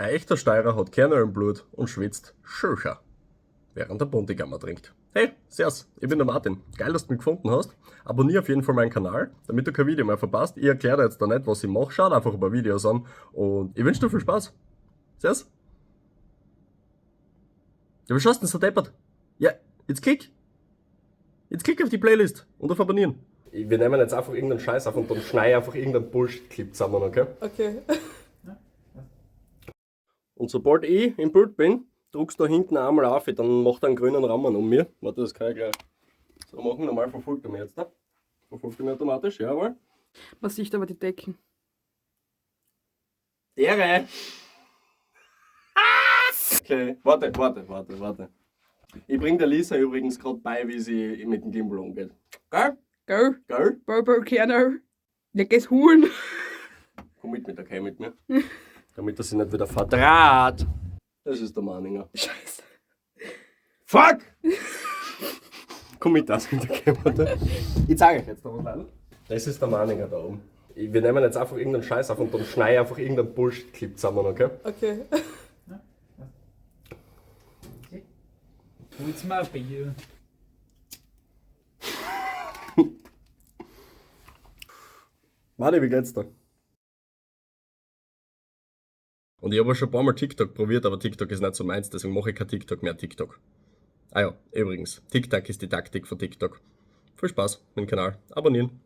Ein echter Steirer hat Kerne im Blut und schwitzt schöcher, während er Buntigammer trinkt. Hey, servus, ich bin der Martin. Geil, dass du mich gefunden hast. Abonnier auf jeden Fall meinen Kanal, damit du kein Video mehr verpasst. Ich erkläre dir jetzt da nicht, was ich mache. Schau einfach ein paar Videos an und ich wünsche dir viel Spaß. Servus. Ja, was schaust du denn so deppert? Ja, jetzt klick. Jetzt klick auf die Playlist und auf Abonnieren. Wir nehmen jetzt einfach irgendeinen Scheiß auf und dann schneide ich einfach irgendeinen Bullshit-Clip zusammen, okay? Okay. Und sobald ich im Bild bin, druckst du da hinten einmal auf, dann macht er einen grünen Rahmen um mir. Warte, das kann ich gleich so machen. Normal verfolgt er mich jetzt da. Verfolgt er mich automatisch, jawohl. Man sieht aber die Decken. Ehre! Okay, warte, warte, warte, warte. Ich bring der Lisa übrigens gerade bei, wie sie mit dem Gimbal umgeht. Gell? Gell? Gell? Bobo Kerner. Ja, geh's holen. Komm mit der Kai mit mir. Damit er sich nicht wieder verdraht. Das ist der Maninger. Scheiße. Fuck! Komm mit, das mit der Kai, warte. Ich zeige euch jetzt noch was, Leute. Das ist der Maninger da oben. Wir nehmen jetzt einfach irgendeinen Scheiß auf und dann schneide ich einfach irgendeinen Bullshit-Clip zusammen, okay? Okay. Hol's mir ein Bier. Marti, wie geht's dir? Und ich habe auch schon ein paar Mal TikTok probiert, aber TikTok ist nicht so meins, deswegen mache ich kein TikTok mehr TikTok. Ah ja, übrigens, TikTok ist die Taktik von TikTok. Viel Spaß mit dem Kanal. Abonnieren.